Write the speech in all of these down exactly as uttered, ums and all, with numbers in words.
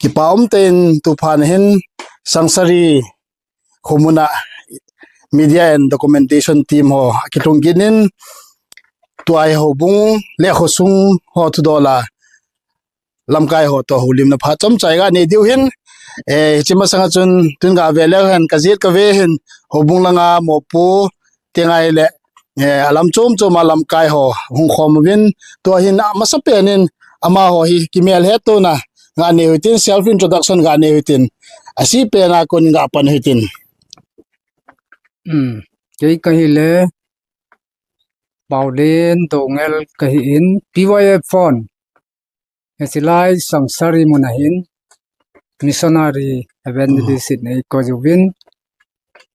Kipa umtah in tuphat hin Sangsari khomun a media and documentation team ho akilhung kit in, tua hi houbung le khosung ho thudol a lamkai ho toh houlimna phat chomcha iga nei diu ahin, eh, hiche masanga chun tun gave leu hen kajet kave hin houbung langa mopo te ngai le, eh, alam chom chom a lamkai ho hung khom uvin, tua hin amasapen in amaho hi kimelhetona ga nei uhitin, self introduction ga nei uhitin, asei pen a kon ga pan uhitin. Hmm. Kei kahile Paolen Doungel kahin, P Y F hon hiche lai Sangsari mun a hin missionary evangelist in eikoi uvin,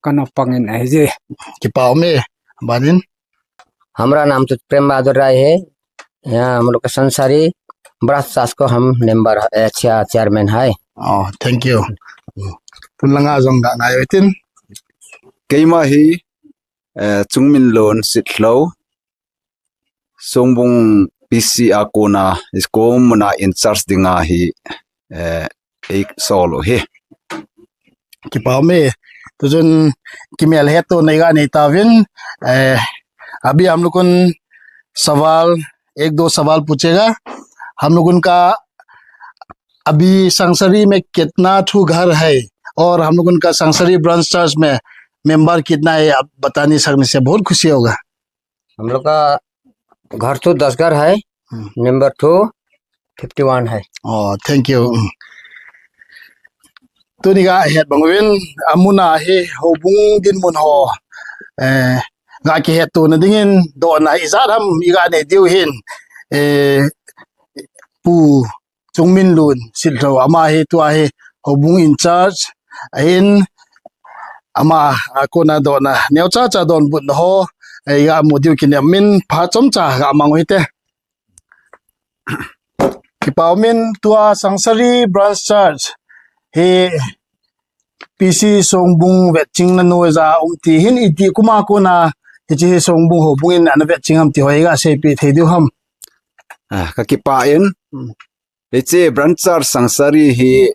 kana pang in ahije. Kipa ume, aban in. हमारा नाम तो प्रेम बहादुर राय है। यहाँ हम लोग का संसारी ब्रह्म चर्च को हम मेंबर, ए, चे-, चेयरमैन है। Oh, thank you. Tun langa jong ga ngai uhitin. Keima hi, eh, Chungminlun Sitlhou, Songbung P C a kona, school mun a in charge dinga hi, eh, eisol u ahi. Kipa ume, tuchun kimelhetona iga nei tauvin, eh, अभी हम लोगन सवाल, एक दो सवाल पूछेगा। हम लोगन का अभी संगसरी में कितना ठो घर है और हम लोगन का संगसरी ब्रांच चर्च में मेंबर कितना है, आप बताने सकने से बहुत खुशी होगा। हम लोग का घर तो दस घर है, हम्म। नंबर तो फिफ्टी वन है। Oh, thank you. Tuni ga het bang uvin, amun a hi houbung dinmun ho, eh, ga kihetona dingin dohna ijat ham iga nei diu ahin, eh, Pu Chungminlun Sitlhou, ama hi tua hi houbung in charge ahin, ama a kona dohna neocha cha donbutna ho, eh, iga mu diu kinem in phat chomcha ga mang u hite. Kipa umin, tua Sangsari Branch Church hi P C Songbung vetchingna noiya um ti hin, iti kum a kona hiche hi Songbung houbung in ana vetching ham ti ho iga seipeh thei diu ham? Ah, ka kipah in. Hmm. Hiche Branch Church Sangsari hi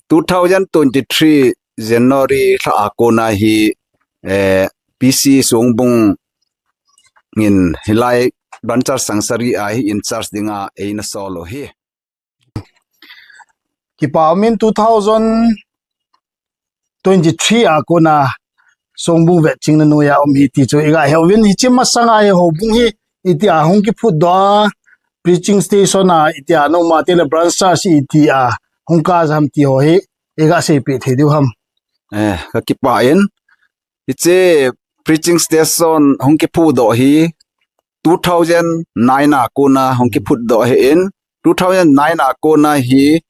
two thousand twenty-three January lha a kona hi, eh, P C Songbung in hilai Branch Church Sangsari a hi in charge dinga eina sol u ahi. Kipa umin, two thousand twenty-three a kona Songbung vetchingna noiya um hi ti chu iga he uvin, hiche masanga hi houbung hi itia hung kiphutdoh a, preaching station a itia nom a, tile Branch Church itia hung kah ham ti ho hi iga seipeh thei diu ham? Eh, ka kipah in, hiche preaching station hung kiphutdoh hi two thousand nine a kona hung kiphutdoh ahin, two thousand nine a kona hi,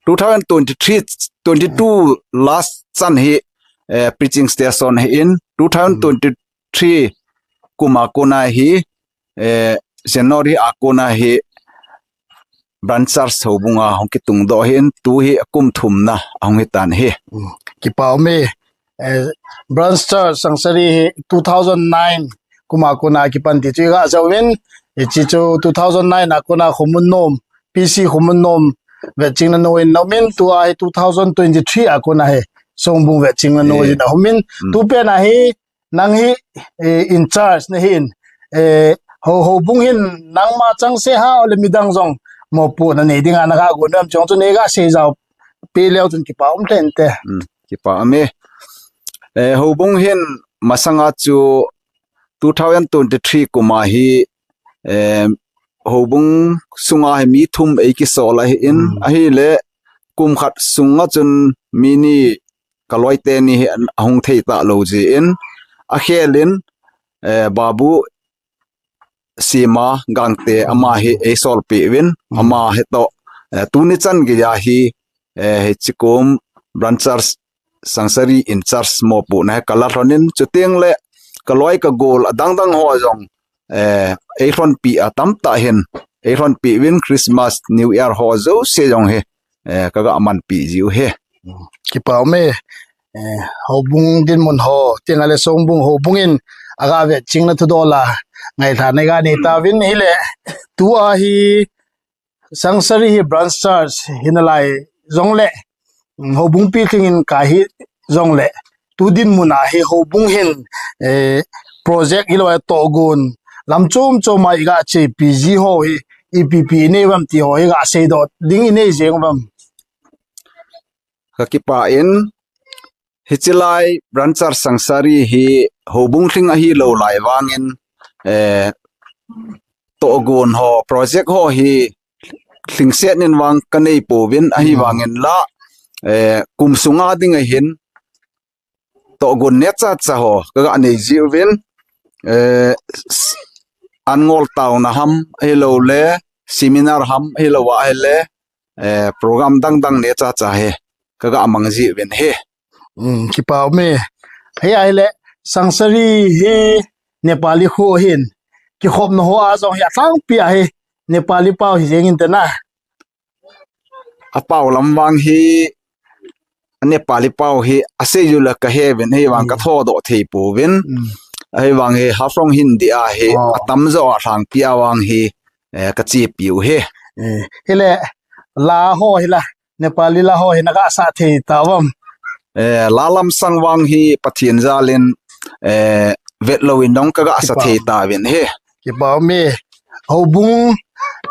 two thousand twenty-three, twenty-two last chan hi, eh, preaching station ahin, two thousand twenty-three kum a kona hi, eh, January a kona hi Branch Church houbung a hung kitungdoh ahin, tu hi akum thumna ahung hitan ahi. Hmm. Kipa ume, eh, Branch Church Sangsari hi two thousand nine kum a kona kipan ti chu iga jou uvin, hiche chu two thousand nine a kona Khomun Nom, P C Khomun Nom vetchingna noiyin ana umin, tua hi two thousand twenty-three a kona hi Songbung vetchingna noiyin ana umin, hmm, tupen a hi nang hi, eh, in charge nahin, eh, ho, houbung hin nangma changseh ham le midang jong mopohna nei dinga naga gon ham, chong chu neiga seijao peh leu chun kipa um lheh inte. Hmm, kipa ume. Eh, houbung hin masanga chu two thousand twenty-three kum a hi, eh, houbung sunga hi mi thum eikisol ahin, hmm, ahile kum khat sunga chun mi ni, kaloi teni hi ahung thei talou jeh in, akhel in, eh, Babu Sima Gangte ama hi eisolpeh uvin, hmm, ama hi toh, eh, tuni chan geiya hi, eh, hiche kum Branch Church Sangsari in charge mopohna hi kala lhon in, chuteng le kaloi kagol adang dang ho jong, eh, eilhonpi a tamtah hin eilhonpi uvin, Christmas, New Year ho jouse jong hi, eh, kaga manpi jiu ahi. Kipa ume, eh, houbung dinmun ho, teng le Songbung houbung in aga vetchingna thudol a ngailhahna iga nei tauvin, hile tua hi Sangsari hi Branch Church hi nalai jong le, um, houbung pilhing in ka hi jong le, tu dinmun a hi houbung hin, eh, project hi lo a tohgon, lam chom chom a i ga chepi ji ho hi, ipi pi i nei uvam ti ho hi ga seidoh ding i nei jeng uvam. Ka kipah in, hiche lai Branch Sangsari hi houbung lhing ahi lo lai vangin, eh, tohgon ho, project ho hi lhingset in vang ka nei pouvin, ahi vangin la, eh, kum sunga ding ahin, tohgon neocha cha ho ka ga nei ji uvin, eh, s-, an ngol taona ham, ahi lo le, seminar ham, ahi lo a ahi le, eh, program dang dang neocha cha hi ka ga mang ji uvin hi. Um, kipah ume. Hi ahi le, Sangsari hi Nepali kho hin, kikhopna ho a jong hi a thangpi a hi Nepali pau hi jeng in te na. A pau lam vang hi, a Nepali pau hi, a sei ju le ka he uvin, hi vang ka thodoh thei pouvin. Hi vang hi, Haflong Hindi a hi, a tamjo a thangpi a vang hi, eh, ka chepi u hi. Eh, hi le, la ho hi la, Nepali la ho hi na ga sa thei ta uvam. Eh, la lam sang vang hi Pathen jal in, eh, vet lo in dong ka ga sa thei ta uvin hi. Kipah ume. Houbung,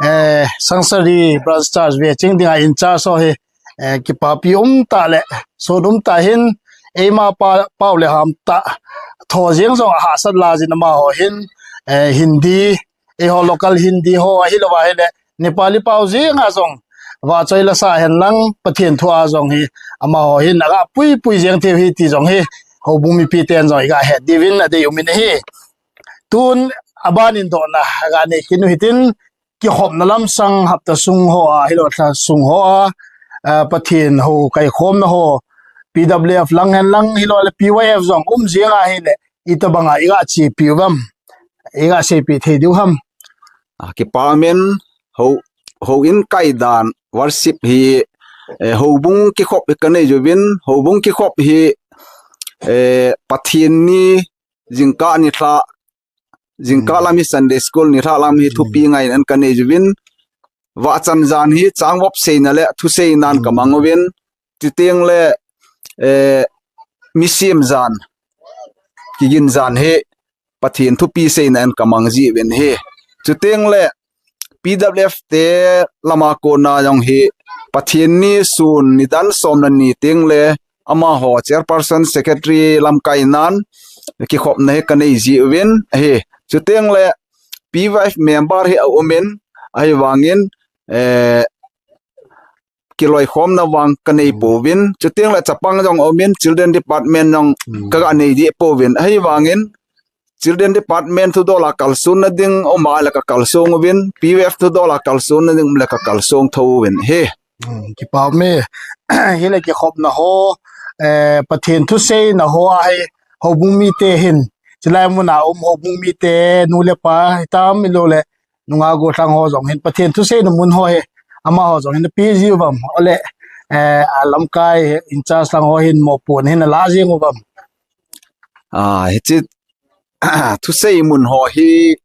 eh, Sangsari Branch Church ve ching ding a in charge ho hi, eh, kipapi um ta le, sun um ta hin, eima pa, pau le ham ta, tho jeng jong a hahsat la jin ama ho hin, eh, Hindi, eiho local Hindi ho ahi lo a hi le, Nepali pau jeng a jong, vachoi la sa hen lang, Pathen thu a jong hi, ama ho hin, a ga pui pui jeng thei hi ti jong hi, houbung mipi ten jong i ga het diuvin a dei um in ahi. Tun a ban in dohna, a ga nei kit u hitin, kikhopna lam sang hapta sung ho a, hi lo thla sung ho a, a, Pathen hou kaikhomna ho, P W F lang hen lang, hi lo le P Y F jong um jeng a hi le, i ta bang a i ga chepi uvam, i ga seipi thei diu ham. A, kipah umin, hou, houin kai dan, worship hi, eh, houbung kikhop hi ka nei ju uvin, houbung kikhop hi, eh, Pathen ni, jingkah ni lha, jingkah lam hi Sunday school ni lha lam hi thupi ngai nan ka nei ju uvin. Vahchan jan hi changvop seina le thuseina in ka mang uvin. Chuteng le, eh, misim jan, kigin jan hi Pathen thupi seina in ka mang ji uvin hi. Chuteng le, P W F te lama kona jong hi Pathen ni sun nidan som le ni teng le amaho chairperson secretary lamkai nan kikhopna hi ka nei ji uvin ahi. Chuteng le P Y F member hi a um in ahi vangin, eh, kiloikhomna vang ka nei pouvin. Chuteng le chapang jong a um in children department jong ka ga nei deh pouvin. Ahi vangin Children Department thudol a kalsonna ding um a le ka kalsong uvin, P W F thudol a kalsonna ding um le ka kalsong tho uvin hi. Hmm, kipah ume. Hi le kikhopna ho, eh, Pathen thuseina ho a hi, houbung mite hin, chulai mun a um houbung mite, nu le pa, hitam hi lo le, nungah gollhang ho jong hin, Pathen thuseina mun ho hi, amaho jong hin, na pe ji uvam, ole, eh, a lamkai, in charge lang ho hin, mopohna hin, na la jeng uvam. Ah, hiche thusei mun ho hi,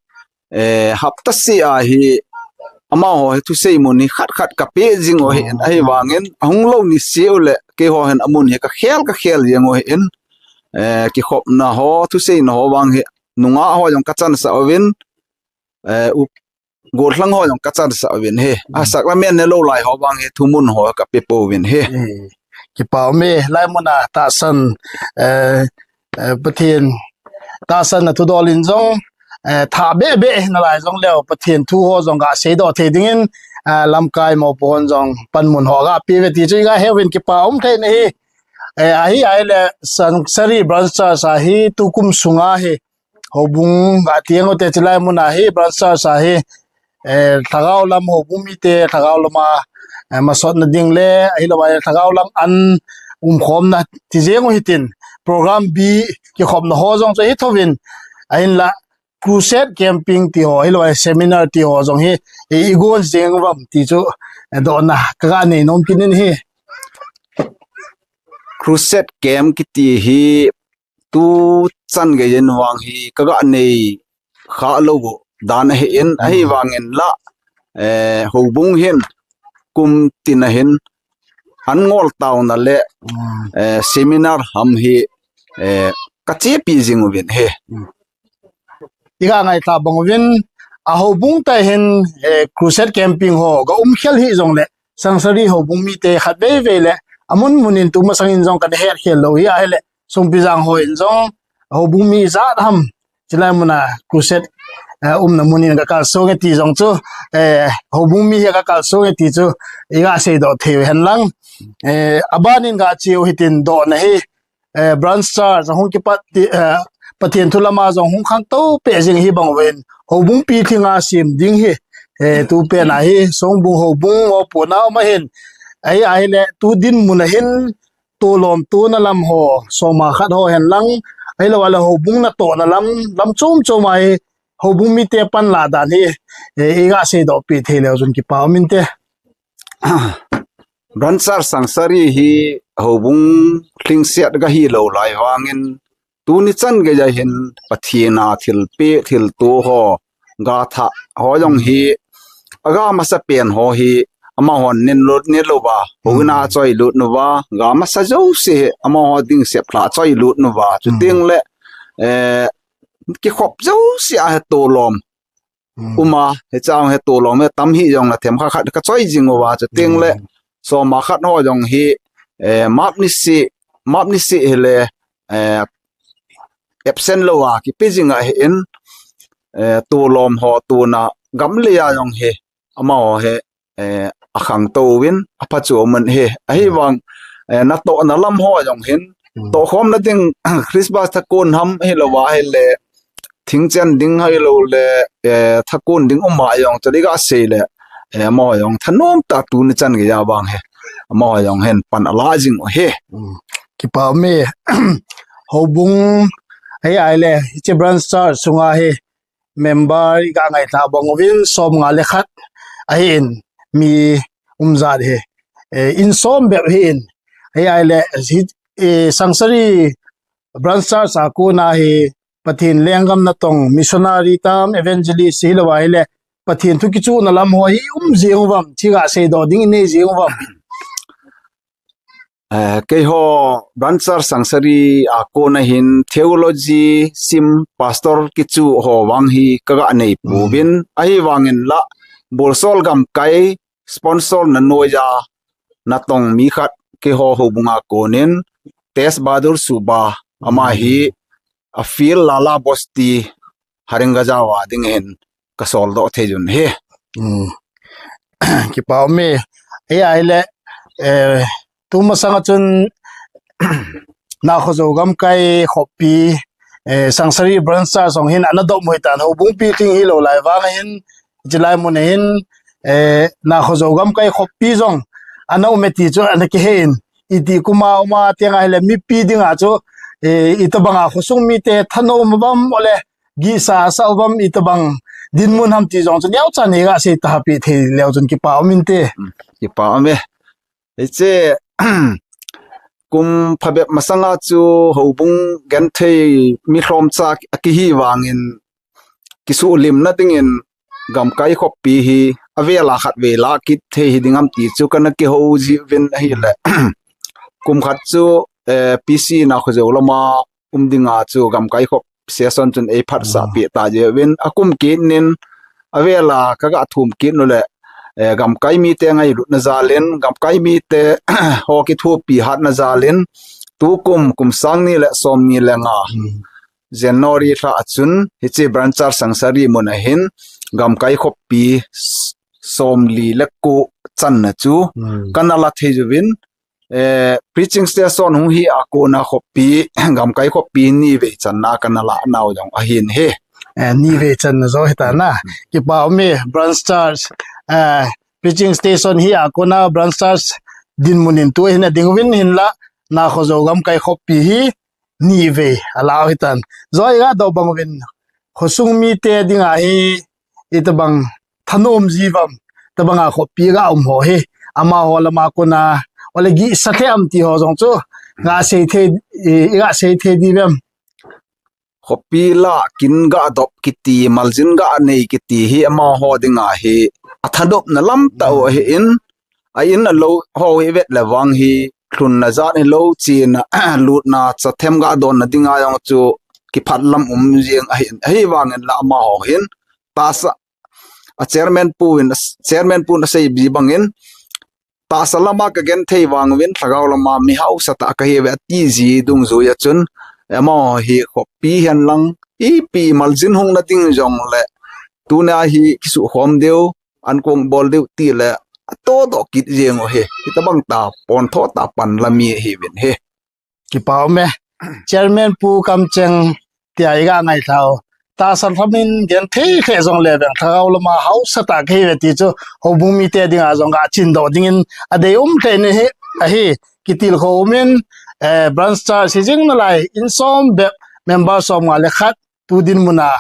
eh, hapta seh a hi, amaho hi thusei mun hi khat khat ka pe jing u ahin, ahi vangin, ahung lou ni seh u le, keiho hin amun hi ka khel, ka khel jeng u ahin, eh, kikhopna ho, thuseina ho vang hi, nungah ho jong ka chansah uvin, eh, u, gollhang ho jong ka chansah uvin hi. A sacrament ne lou lai ho vang hi, thumun ho ka pe pouvin hi. Eh, kipah ume, lai mun a tahsan, eh, eh, Pathen tahsan na thudol in jong, eh, tha be be na lai jong leo, Pathen thu ho jong ga seidoh thei dingin, eh, lamkai mopo hon jong panmun ho ga pe ve ti chu i ga he uvin kipah um thei na hi. Eh, ahi, ahi le Sangsari Branch Church a hi tukum sunga hi houbung ga tieng u te chulai mun a hi Branch Church a hi, eh, lhagao lam houbung mite lhagao lam a, eh, masotna ding le, ahi lo a lhagao lam an umkhomna ti jeng u hitin program B kikhopna ho jong chu hi tho uvin ahin la crusade camping ti ho, ahi lo a seminar ti ho jong hi, i, i gon jeng uvam ti chu, eh, dohna ka ga nei nom kit in hi. Crusade camp kiti hi tu chan gei in vang hi ka ga nei kha lou dan ahin, ahi vangin la, eh, houbung hin kum tin ahin an ngol tauna le, mm, eh, seminar ham hi, eh, ka chepi jing uvin he. Mm. Iga ngaitha bang uvin, a houbung tah hin, eh, crusade camping ho ga um khel hijongle, Sangsari houbung mite khatvei vei le, amun mun in tumasang in jong kana het khel lou hi ahile, Songpijang ho in jong, houbung mi ijat ham, chilai muna crusade, eh, umna mun in ka kalsong e ti jong chu, eh, houbung mi hi ka kalsong e ti chu, iga seidoh thei u hen lang. Eh, aban in ga cheu hitin dohna hi, eh, branch church, ahung kipat ti, eh, Pathen thu lama jong hung khangtou peh jing hi bang uvin, houbung pilhing a sem ding hi, eh, tu pen a hi, Songbung houbung mopohna um ahin, ahi, ahile, tu dinmun a hin, tolom tona lam ho, soma khat ho hen lang, ahilou le houbung natohna lam, lam chom chom a hi, houbung mite panlah dan hi, eh, iga seidoh peh thei leu chun kipa um inte. Branch church Sangsari hi houbung lhingset ga hilou lai vangin, tuni chan geiya hin Pathen a thilpeh, thilto ho, ga thah ho jong hi, aga masa pen ho hi, amahon nin lut, nin louva, houin a, mm, choi lut uva, ga masa jouse hi, amaho ding sep lha choi lut uva, mm, chuteng le, eh, kikhop jouse a hi tolom, mm, um a, hiche a hi tolom hi tam hijongle themkhat khat ka choi jing uva, chuteng le, mm, soma khat ho jong hi, eh, map nisih, map nisih hile, eh, absent lou a kipe jing ahin, eh, tolom ho tona gam lei a jong hi, amaho hi, eh, akhangtou vin, aphachuh amun hi, ahivang, eh, natohna lam ho jong hin, mm, tohkhomna ding, Christmas thakon ham hilou ahile, thingchen ding hilou le, eh, thakon ding um a jong, chule iga sei le, eh, amaho jong thanom tah tuni chan geiya vang hi, amaho jong hin pan ala jing u hi. Mm. Kipa um e, houbung, ahi, ahile, hiche branch church sunga hi, member iga ngaitha bang uvin, som nga le khat, ahin, mi um jat hi, eh, in som bep hin, ahi, ahile, hi, eh, Sangsari branch church a kona hi, Pathen lenggam natong, missionary tam, evangelist hilou ahile, Pathen thu kichuhna lam ho hi um jing uvam, ti ga seidoh ding inei jing uvam. Eh, keiho branch church Sangsari a kona hin theology sim pastor kichuh ho vang hi kaga nei pouvin, mm, ahivangin la Bolsol gamkai sponsor na noiya natong mi khat keiho houbunga konin Tej Bahadur Suba, ama hi, mm, a field Lala Bosti Haringajao a ding hin ka soldoh thei un hi. Mm. Kipa um e. Ahi, ahile, eh, tumasang a chun Nakhojo gamkai khopi, eh, Sangsari branch church jong hin ana dop mui tan, houbung pilhing hilou lai vang hin, chilai mun hin, eh, Nakhojo gamkai khopi jong ana um e ti chu ana kihe in, iti kuma uma tiang ahile mipi dinga chu, eh, itobanga khosung mite thanom uvam ole, gihsa asa uvam, itobang dinmun ham ti jong chu neocha nei ga sei tahpi thei leu chun kipa um inte. Mm, kipa um e. Hiche, kum phabep masanga chu houbung genthei mi lhomcha akihi vangin kisuhlimna dingin gamkai khopi hi avela khat vela kit thei hi ding ham ti chu kana kihou jiuvin ahile. Kum khat chu, eh, P C Nakhojo lama um dinga chu gamkai khop session chun eiphatsah, mm, peh ta jiuvin akum kit nin avela kaga thum kit nule, eh, gamkai mite ngailutna jalin, gamkai mite ho kithopi hatna jalin, tukum kum sang ni le som ni le nga, mm, January lha a chun hiche branch church Sangsari mun a hin gamkai khopi s-, somli le ko channa chu, mm, kana la thei jiuvin, eh, preaching station hung hi a kona khopi, gamkai khopi nivei channa kana la nau jong ahin hi. Eh, nivei channa jo hita na. Kipa um e, branch church, eh, preaching station hi a kona branch church dinmun in tu hin ading uvin hinla, Nakhojo gamkai khopi hi nivei alau hitan. Joi ga do bang uvin, khosung mite dinga hi itobang thanom jiuvam, tobanga khopi ga um ho hi, amaho lama kona ole gihsa them ti ho jong chu ga sei thei, i, iga sei thei diuvem? Khopi la kin ga dop kiti, maljin ga nei kiti hi amaho dinga hi athanopna lam tah u, mm, ahin, a in a lou ho hi vet le vang hi, lhunna jat hi lou, chena, lutna, chathem ga donna dinga jong chu kiphat lam um jeng ahi, ahi vangin la amaho hin, tahsa, a chairman pu in, chairman pu in asei bi bangin, tahsa lama ka genthei vang uvin, lhagao lama mi hausa tah ka hi ve ati ji dungjui a chun, amaho hi khopi hen lang, ipi maljin hung na ding jong le, tuna hi kisukhom diu, an kong bol diu ti le, ato doh kit jeng u hi, hitabang ta, pon tho ta pan la mi hi vin hi. Kipa um e. Chairman Pu Kamcheng tia i ga ngai thau. Tahsa lham in genthei lheh jong le veng lhagao lama hausa tah ka hi ve ti chu houbung mite dinga jong ga chin doh dingin a dei um thei ni hi ahi. Kitilkhou um in, eh, branch church hi jing nalai in som bep member som nga le khat tu dinmun a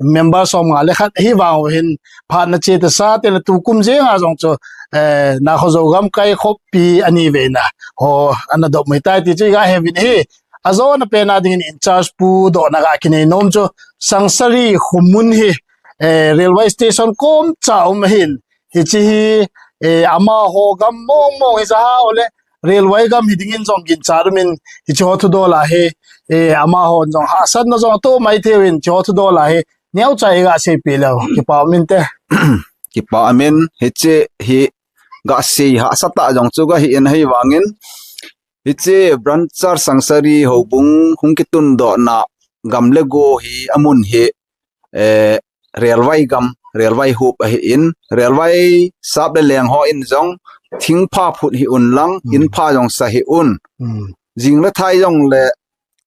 member som nga le khat ahi vang u hin phatna che ta sa te le tu kum jeng a jong chu, eh, Nakhojo gamkai khopi ani veina ho ana dop mai tai ti chu i ga he vin hi. Ajona pen a dingin in charge pu dohna ga kinei nom chu Sangsari Khumun hi, eh, railway station kom cha um ahin. Hiche hi, eh, amaho gam mong mong hi ja ha ole railway gam hi dingin jong ginchat um in hiche ho thudol a hi, eh, amaho jong hahsatna jong ato mai thei uvin hiche ho thudol a hi neocha i ga seipeh leu kipa um inte. Kipa um in hiche hi ga sei hahsa tah jong chu ga hi in ahi vangin hiche branch church Sangsari houbung hung kitun dohna gam le go hi amun hi, eh, railway gam, railway hup ahi in, railway sap le leng ho in jong thingpha phut hi un lang, hmm, in pha jong sa hi un. Hmm. Jing le thai jong le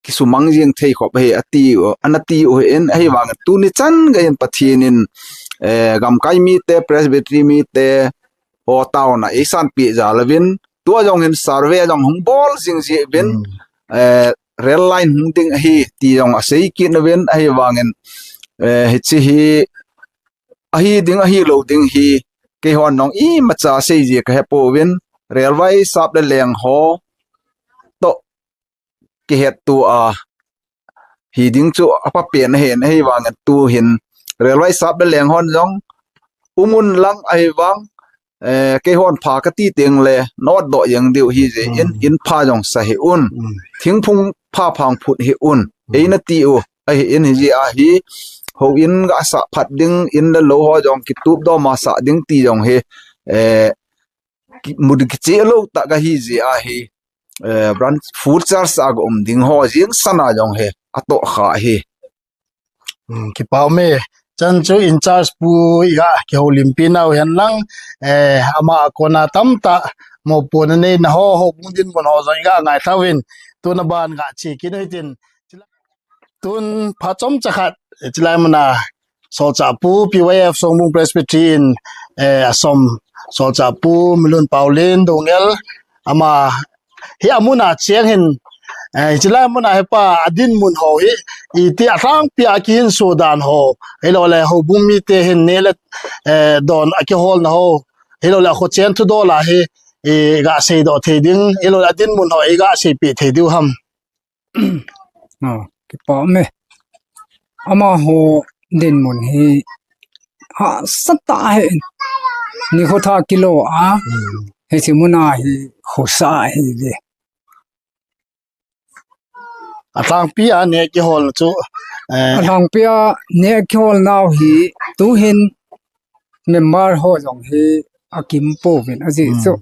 kisumang jing thei khop ahi ati u, ana ti u hi in, ahi vang tuni chan ga in Pathen in, eh, gamkai mite, Presbytery mite, ho taona eisanpeh jal uvin, tua jong hin survey jong hung bol jing ji uvin, hmm, eh, rail line hung ding ahi ti jong asei kit uvin, ahi vangin, eh, hiche hi ahi ding ahi lou ding hi keihon jong imacha sei ji ka he pouvin, railway sap le leng ho toh kihetto a hi ding chu apha pen ahin, ahi vangin tu hin railway sap le leng hon jong um un lang ahi vang, eh, keihon pha ka ti teng le not doh jeng diu hi je in, hmm, in pha jong sa hi un. Hmm. Thingphung pha phang phut hi un. Hmm. Eina ti u ahi in hi ji a hi houin ga sa phat ding in le lou ho jong kitup dom a sa ding ti jong hi, eh, ki, mudi kiche lou tah ka hi ji a hi, eh, branch full charge a ga um ding ho jing sana jong hi atoh kha hi. Hmm, kipa um e. Chan chu in charge pu i ga kihoulimpi nau hen lang, eh, ama a kona tamtah mopohna neina ho, houbung dinmun ho jong i ga ngai thauvin, tuna ban ga che kit u hitin. Tun phat chomcha khat, eh, chulai muna Solchah Pu P Y F Songbung Presbytery in, eh, asom Solchah Pu Milun Paulin Dongel ama hi amun a cheng hin, eh, chulai muna hi pa adinmun ho hi, iti alhangpi a kihinso dan ho, hilou le houbung mite hin neh le, eh, don a kiholna ho, hilou le akhochen thudol a hi, i ga seidoh thei ding, hilou le adinmun ho i ga seipeh thei diu ham. Oh, kipa um e. Amaho dinmun hi hahsa tah ahi. Nikho tha kilo a. Hmm. Hiche muna hi khosa ahi ve. Alhangpi a neh kihol chu, eh. Alhangpi a neh kihol nau hi tu hin member ho jong hi akim pouvin aji, hmm, chu.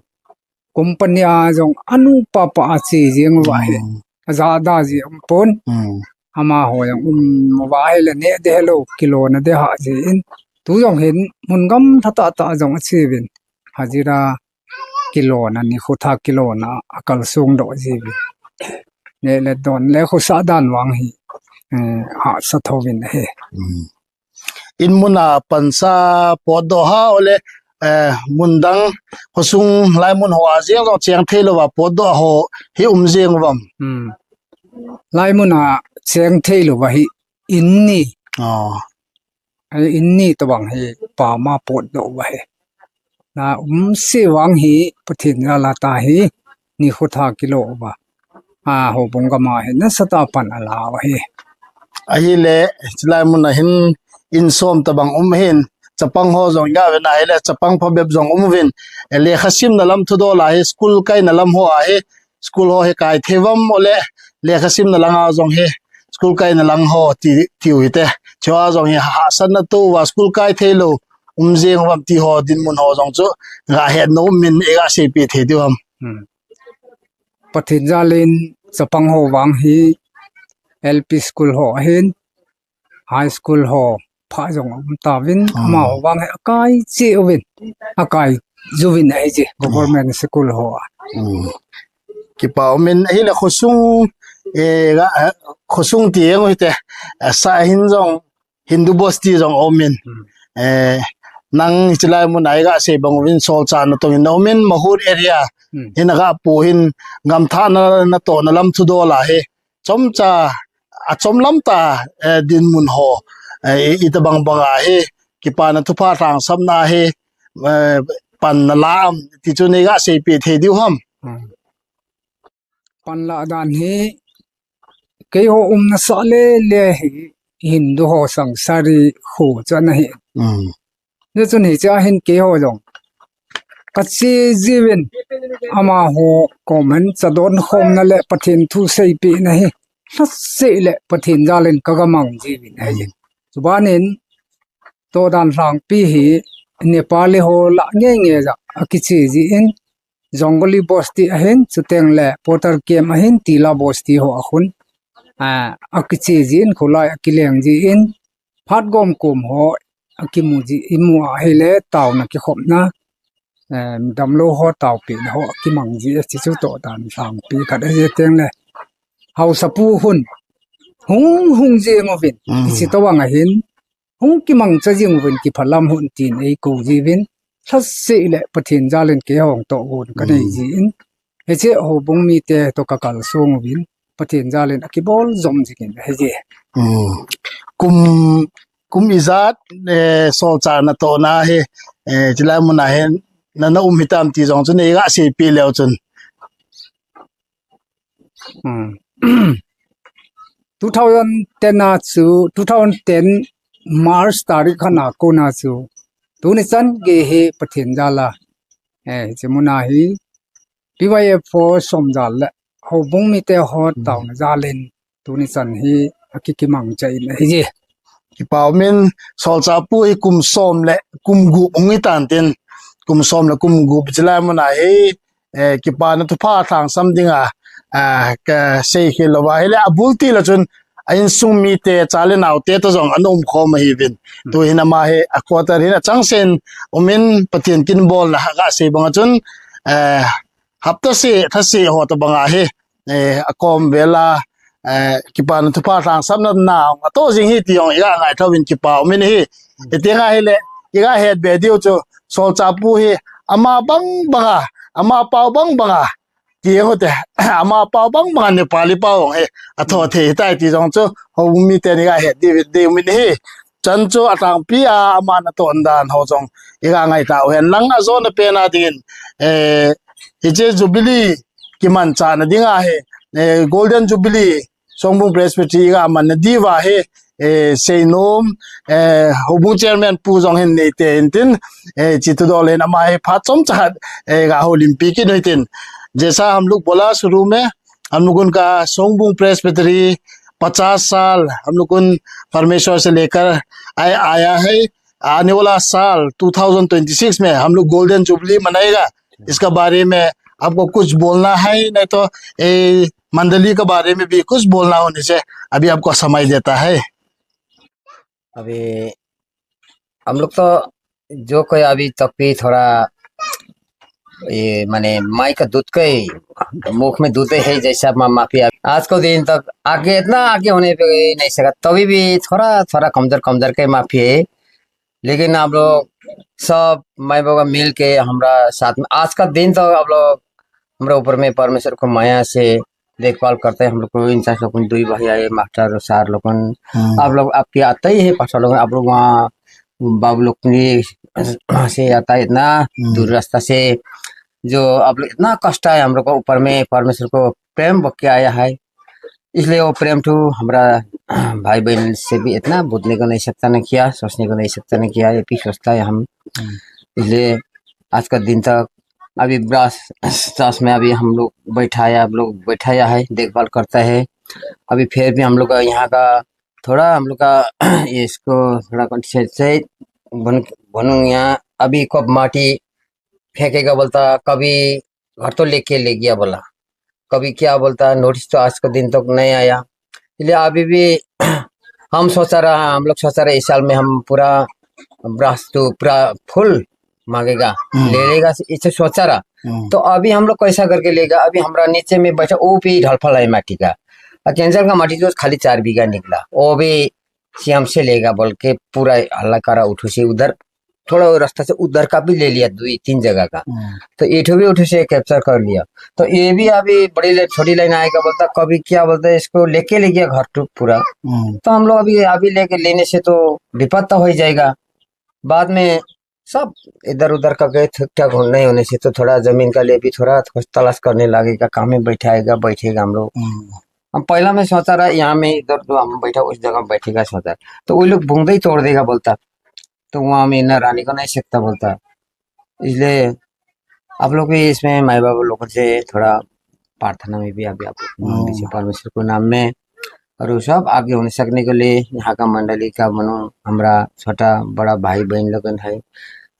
Company a jong anu papa a che jing uva hi. Hmm. Aja da ji um pon. Hmm. Amaho jong um uva hi le neh de helou kilona de ha ji in. Tu jong hin mun gam tha tah tah jong ache uvin. Hajira kilona nikho tha kilona akalsong doh ji uvin. Neh le don le khosa dan vang hi, eh, hahsa thouvin ahi. Hmm. In muna pansa potdoh ha ole, eh, mun dang khosung laimun ho a jeng jong cheng thei louva potdoh ho hi um jeng uvam. Hmm. Laimun a cheng thei louva hi in ni. Oh. Ai, in ni tobang hi pama potdoh uva hi. Na um se vang hi Pathen jal a ta hi nikho tha kilo uva. A, houbung gam a hi nasatah a pan ala uva hi. Ahile, chulai muna hin in som tobang um hin, chapang ho jong ga ve na hile, chapang phabep jong um uvin. Eh, lekha simna lam thudol a hi, school kaina lam ho a hi, school ho hi kai thei uvam, ole lekha simna lang a jong hi, school kaina lang ho ti, tiu hite. Chua jong hi hahsatna tou va school kai thei lou um jeng uvam ti ho dinmun ho jong chu ga het nom in, iga seipi thei diu ham? Hmm. Pathen jalin chapang ho vang hi L P school ho ahin, high school ho pha jong um tauvin, hmm, amaho vang hi akai che uvin, akai juvin ahi je, hmm, government school ho a. Hmm. Kipa umin, ahile khosung, eh, ga, eh, khosung ti jeng u hite, eh, sa hin jong Hindu bosti jong umin. Hmm. Eh, nang hiche lai mun a iga sei bang uvin Solchah natong in umin, Mahur area. Hmm. Hin aga pu hin gamthah na, natohna lam thudol a hi. Chomcha, achom lam ta, eh, dinmun ho. Eh, i, itabang bang a hi. Kipana thupha lhangsapna hi. Eh, panna la am, ti chu neiga seipi thei diu ham? Hmm. Panla dan hi, keiho umna sah le le hi Hindu ho sangsari khu chu ana hi. Mm. Hichun hiche a hin keiho jong kache jiuvin, amaho comment chadon khomna le Pathen thu seipina hi lhaseh le Pathen jalin kaga mang jiuvin ahi. Mm. Chubanin todan lhangpi hi Nepali ho lah ngei ngei ja akiche jin, Jongoli bosti ahin, chuteng le Potter Camp ahin, Tila bosti ho akhun, a, akiche jin, khulai akileng jin, phat gom kom ho akimu ji, imu ahile, taona kikhopna, eh, damlou ho taopehna ho akimang ji, hiche chu todan lhangpi khat ahi. Teng le haosapu hun hung hung jeng uvin, mm, hiche tobang ahin, hung kimangcha jing uvin, kiphalam hon tin eikou jiuvin, lhaseh le Pathen jalin keiho toh gon kanei, mm, jin. Hiche houbung mite toh kakalsong uvin, Pathen jalin akibol jom jingin ahi je. Mm. Kum, kum ijat, eh, Solchah natohna hi, eh, hiche lai mun a hin, na, na um hitam ti jong chu neiga seipi leu chun. Hmm. Two thousand ten a chu, two thousand ten March tarik khat a kona chu, tuni chan gei hi Pathen jal a, eh, hiche mun a hi P Y F ho som jal le houbung mite ho, hmm, taona jalin tuni chan hi akikimangcha in ahi je. Kipa umin, Solchah pu hi kum som le kum gup hung hitan tin, kum som le kum gup hiche lai mun a hi, eh, kipana thupha lhangsam dinga, ah, kasei khel louva ahile, abul til a chun a insung mite, cha le naote toh jong ana umkhom ahiuvin. Hmm. Tuhin ama hi a quarter hin achangseh in umin, Pathen kin bolna aga sei bang a chun, eh, hapta seh, lha seh ho tobang a hi, eh, akom vel a, eh, kipana thupha lhangsapna na atoh jing hi ti jong iga ngaito uvin, kipa umin ahi. Hiti nga hile, iga hetbe diu chu, Solchah pu hi ama bang bang a, ama pao bang bang a, ti jong u hite, ama pao bang bang a Nepali pao jong hi atho thei tai ti jong chu houbung miten iga het diu, diu umin ahi. Chan chu alhangpi a ama natoh dan ho jong iga ngaito uhen lang, ajona pen a dingin, eh, hiche Jubilee kimanchahna dinga hi, eh, Golden Jubilee, Songbung Presbytery iga manna diuva hi, eh, seinom, eh, houbung chairman pu jong hin neite intin, eh, hiche thudol hin ama hi phat chomcha khat, eh, ga houlimpi kit u hitin. जैसा हम लोग बोला शुरू में, हम लोगों का सोंगबुंग प्रेस्बिटरी पचास साल हम लोगों परमेश्वर से लेकर आया, आया है। आने वाला साल दो हज़ार तेईस में हम लोग गोल्डन जुबली मनाएगा। इसका बारे में आपको कुछ बोलना है, नहीं तो ए मंडली के बारे में भी कुछ बोलना होने से अभी आपको समय देता है। अभी हम लोग तो जो कोई अभी तक भी थोड़ा ये माने माई का दूध का ही मुख में दूध है जैसा मा-, माफी। आज को दिन तक आगे इतना आगे होने पे नहीं सका, तभी भी थोड़ा थोड़ा कमजोर कमजोर के माफी है। लेकिन आप लोग सब माई बाबा मिल के हमरा साथ में आज का दिन तो आप लोग हमरा ऊपर में परमेश्वर को माया से देखभाल करते हैं। हम लोग को इंचार्ज लोग दुई भाई आए, मास्टर सार लोग, हम्म। आप लोग आपके आता ही है, पास्टर लोग, आप लोग वहाँ बाबू लोग से आता है इतना हम्म। दूर रास्ता से, जो आप लोग इतना कष्ट है हम लोग को ऊपर में, परमेश्वर को प्रेम बक के आया है। इसलिए वो प्रेम तो हमारा भाई बहन से भी इतना बोलने को नहीं सकता ना किया, सोचने को नहीं सकता ना किया, ये भी सोचता है हम। इसलिए आज का दिन तक अभी ब्रास चास में अभी हम लोग बैठाया, आप लोग बैठाया है, देखभाल करता है। अभी फिर भी हम लोग का यहाँ का थोड़ा हम लोग का ये इसको थोड़ा कौन से, से बन बनूंगा। अभी कब माटी फेंकेगा बोलता, कभी घर तो लेके ले गया बोला, कभी क्या बोलता, नोटिस तो आज का दिन तक नहीं आया। इसलिए अभी भी हम सोचा रहा, हम लोग सोचा रहा इस साल में हम पूरा ब्रास तो पूरा फुल मांगेगा, ले लेगा, इसे सोचा रहा। तो अभी हम लोग कैसा करके लेगा? अभी हमारा नीचे में बैठा वो भी ढलफल है माटी का, और कैंसर का माटी जो खाली चार बीघा निकला, वो भी सीएम से लेगा बोल के पूरा हल्ला करा उठू से उधर, थोड़ा वो रास्ता से उधर का भी ले लिया, दो तीन जगह का। तो ये ठो भी उठू से कैप्चर कर लिया। तो ये भी अभी बड़ी लाइन, छोटी लाइन आएगा बोलता, कभी क्या बोलता है, इसको लेके ले गया घर टू पूरा। तो हम लोग अभी अभी लेके लेने से तो विपद तो हो ही जाएगा। बाद में सब इधर उधर करके ठीक ठाक हो, नहीं होने से तो थोड़ा जमीन का लिए भी थोड़ा कुछ तलाश करने लगेगा, काम में बैठाएगा, बैठेगा हम लोग। हम पहला में सोचा रहा यहाँ में इधर जो हम बैठा उस जगह बैठेगा सोचा, तो वो लोग बुंदा ही तोड़ देगा बोलता, तो वहाँ में ना रहने को नहीं सकता बोलता। इसलिए आप लोग भी इसमें माई बाप लोगों से थोड़ा प्रार्थना में भी अभी आप लोग मांगने से परमेश्वर को नाम में, और वो सब आगे होने सकने के लिए यहाँ का मंडली का मनो हमारा छोटा बड़ा भाई बहन लोगन है,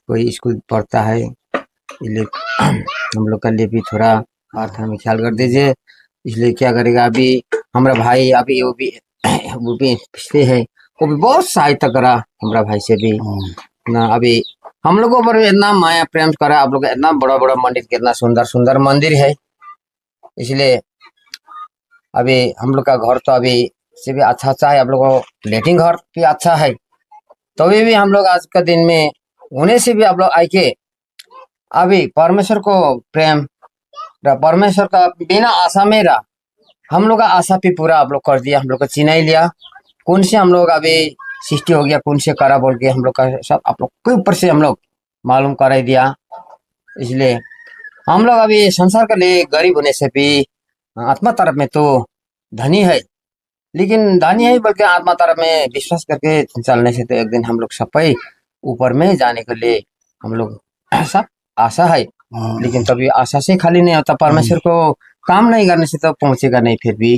कोई स्कूल पढ़ता है, इसलिए हम लोग के लिए भी थोड़ा प्रार्थना में ख्याल कर दीजिए। इसलिए क्या करेगा, अभी हमारा भाई अभी वो भी वो भी पिछले है, वो भी बहुत सहायता करा हमारा भाई से भी। ना अभी हम लोगों पर भी इतना माया प्रेम करा आप लोग, इतना बड़ा बड़ा मंदिर, कितना सुंदर सुंदर मंदिर है। इसलिए अभी हम लोग का घर तो अभी से भी अच्छा अच्छा है, आप लोग को लेटरिन घर भी अच्छा है। तो भी, भी हम लोग आज का दिन में होने से भी आप लोग आके अभी परमेश्वर को प्रेम र परमेश्वर का बिना आशा में रहा, हम लोग का आशा भी पूरा आप लोग कर दिया, हम लोग को चिन्हा ही लिया। कौन से हम लोग अभी सृष्टि हो गया, कौन से करा बोल के हम लोग का सब आप लोग के ऊपर से हम लोग मालूम कराई दिया। इसलिए हम लोग अभी संसार के लिए गरीब होने से भी आत्मा तरफ में तो धनी है, लेकिन धनी है बोल के आत्मा तरफ में विश्वास करके चलने से तो एक दिन हम लोग सफाई ऊपर में जाने के लिए हम लोग सब आशा है। लेकिन तभी आशा से खाली नहीं होता, परमेश्वर को काम नहीं करने से तो पहुंचेगा नहीं। फिर भी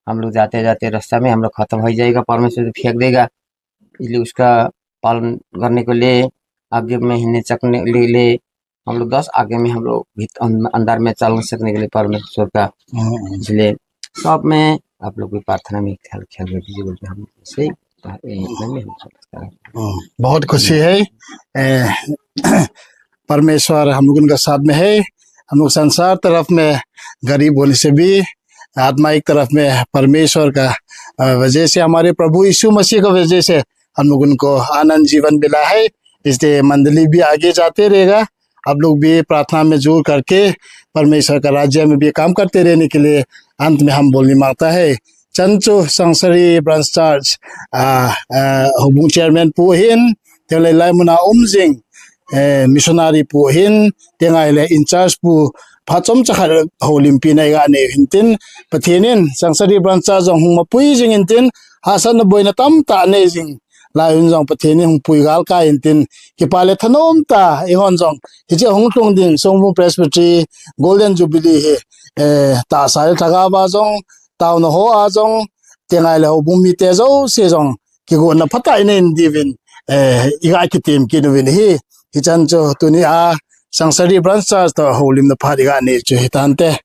हम लोग जाते जाते रास्ता में हम लोग खत्म हो जाएगा, परमेश्वर तो फेंक देगा। इसलिए उसका पालन करने के लिए आगे में हिलने चकने के लिए हम लोग दस आगे में हम लोग भी अं-, अंदर में चल सकने के लिए परमेश्वर का। इसलिए सब में आप लोग भी प्रार्थना में ख्याल ख्याल रखिए बोल के हम ऐसे ही इतना में हम समझता है। बहुत खुशी है। ए, परमेश्वर हम लोगों का साथ में है। हम लोग संसार तरफ में गरीब होने से भी आत्मा एक तरफ में परमेश्वर का, अ, वजह से, हमारे प्रभु यीशु मसीह का वजह से हम लोग उनको आनंद जीवन मिला है। इसलिए मंडली भी आगे जाते रहेगा। आप लोग भी प्रार्थना में जोर करके परमेश्वर का राज्य में भी काम करते रहने के लिए अंत में हम बोलने मांगता है। Chanchu Sangsari Branch Church, a, a, houbung chairman pu hin, tengle lai muna um jing, eh, missionary pu hin, tengle in charge pu, phat chomcha khat houlimpi na iga nei hintin, Pathen in Sangsari Branch Church jong hung mapui jing intin, hahsatna boina tamtah nei jing lai un jong Pathen in hung pui gal kai intin, kipa le thanom tah, eihon jong hiche hung lhung ding Songbung Presbytery Golden Jubilee hi, eh, tahsa le lhagao a jong, taona ho a jong, tengle houbung mite jouse jong kigotna phatah inei diuvin, eh, iga kitem kit uvin ahi. Hichan chu tunia Sangsari Branch Church toh houlimna phat iga nei chu hitante.